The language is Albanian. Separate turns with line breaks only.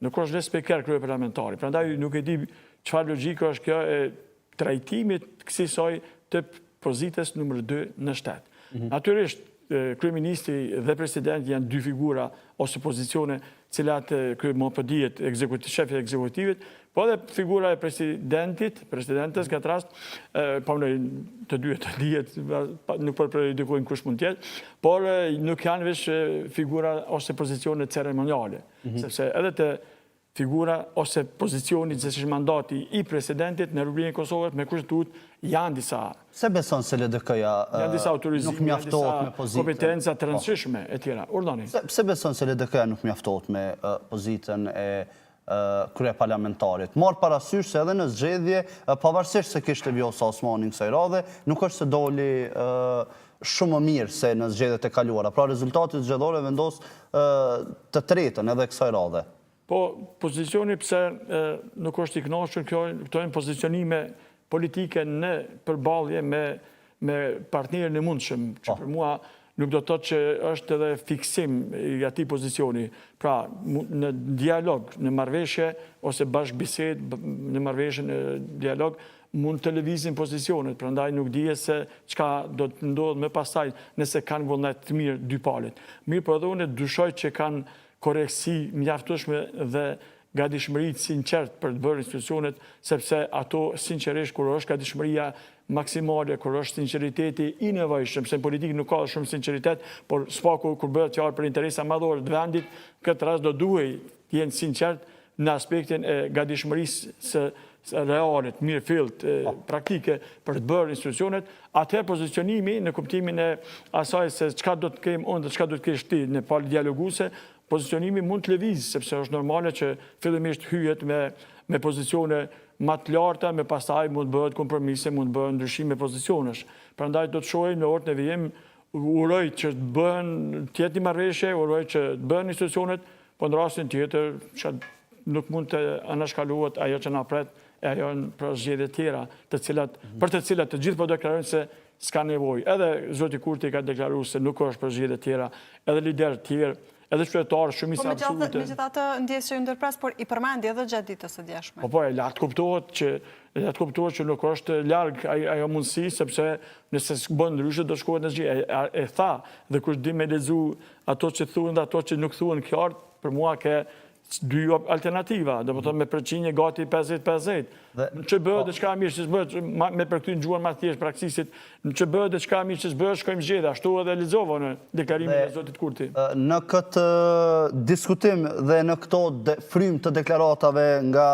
Nuk është veç speaker kryeparlamentari. Prandaj nuk e di çfarë logjike është kjo e trajtimit kësisoj të pozitës numër 2 në shtet. Mhm. Natyrisht, kryeministri dhe presidenti janë dy figura ose pozicione cilat krye më po dihet ekzekutiv, shefi i ekzekutivit, po edhe figura e presidentit, presidentes në këtë rast, po më të dy të dihet, nuk po prejudikojmë kush mund të jetë, por nuk janë veç figura ose pozicione ceremoniale, mm -hmm. sepse edhe te figura ose pozicioni gjegjësisht mandati i presidentit në Republikën e Kosovës me kushtetutë janë disa
Pse beson se LDK-ja
janë disa autorizime,
nuk mjaftohet me pozitën?
Kompetenca të rëndësishme e tjera. Urdhëroni.
Pse beson se LDK-ja nuk mjaftohet me pozitën e kryeparlamentarit? Marrë parasysh se edhe në zgjedhje, pavarësisht se kishte Vjosa Osmanin kësaj radhe, nuk është se doli shumë më mirë se në zgjedhjet e kaluara. Pra rezultati zgjedhor e vendos të tretën edhe kësaj radhe.
Po, pozicioni pse nuk është i kënaqur, kjo këto janë pozicionime politike në përballje me me partnerin e mundshëm, që po. për mua nuk do të thotë që është edhe fiksim i atij pozicioni. Pra, në dialog, në marrëveshje ose bashkëbisedë, në marrëveshje në dialog, mund të lëvizin pozicionet, prandaj nuk dihet se çka do të ndodhë më pastaj nëse kanë vullnet të mirë dy palët. Mirëpo edhe unë dyshoj që kanë korrektësi mjaftueshme dhe gatishmëri të sinqertë për të bërë institucionet, sepse ato sinqerisht kur është gatishmëria maksimale, kur është sinqeriteti i nevojshëm, se në politikë nuk ka shumë sinqeritet, por së paku kur bëhet fjalë për interesa madhore të vendit, këtë rast do duhej të jenë sinqert në aspektin e gatishmërisë së reale, të mirëfilltë, po. praktike për të bërë institucionet, atëherë pozicionimi në kuptimin e asaj se çka do të kem unë dhe çka do të kesh ti në palë dialoguese, pozicionimi mund të lëvizë, sepse është normale që fillimisht hyhet me, me pozicione ma të larta, me pastaj mund të bëhet kompromise, mund të bëhen ndryshime pozicionesh. Prandaj do të shohim në orët në vijim, uroj që të bëhen, të jetë një marrëveshje, uroj që të bëhen institucionet, Po në rastin tjetër, që nuk mund të anashkalohet ajo që na pret, e ajo janë pra zgjedhje tjera, të cilat, mhm. për të cilat të gjithë po deklarojnë se s'ka nevojë. Edhe zoti Kurti ka deklaruar se nuk është për zgjedhje tjera, edhe liderë tjerë, edhe qytetarë shumica
po, absolute. Megjithatë, ndjesë që ju ndërpres, por i përmendi edhe gjatë ditës së
djeshme. Po po, e la të kuptohet që e la të kuptohet që nuk është larg ajo mundësi, sepse nëse s'bën ndryshe do shkohet në zgjedhje. E, e tha, dhe kush di me lexu Ato që thuhen dhe ato që nuk thuhen qartë, për mua ke dy alternativa, domethënë me përqindje gati 50-50. Që bëhet po. diçka mirë, që s'bëhet, me përkthy në gjuhën ma thjesht praksisit, në që bëhet diçka mirë, që s'bëhet, shkojmë zgjedhje, ashtu edhe lexova në deklarimin e zotit Kurti.
Në këtë diskutim dhe në këto frymë të deklaratave nga...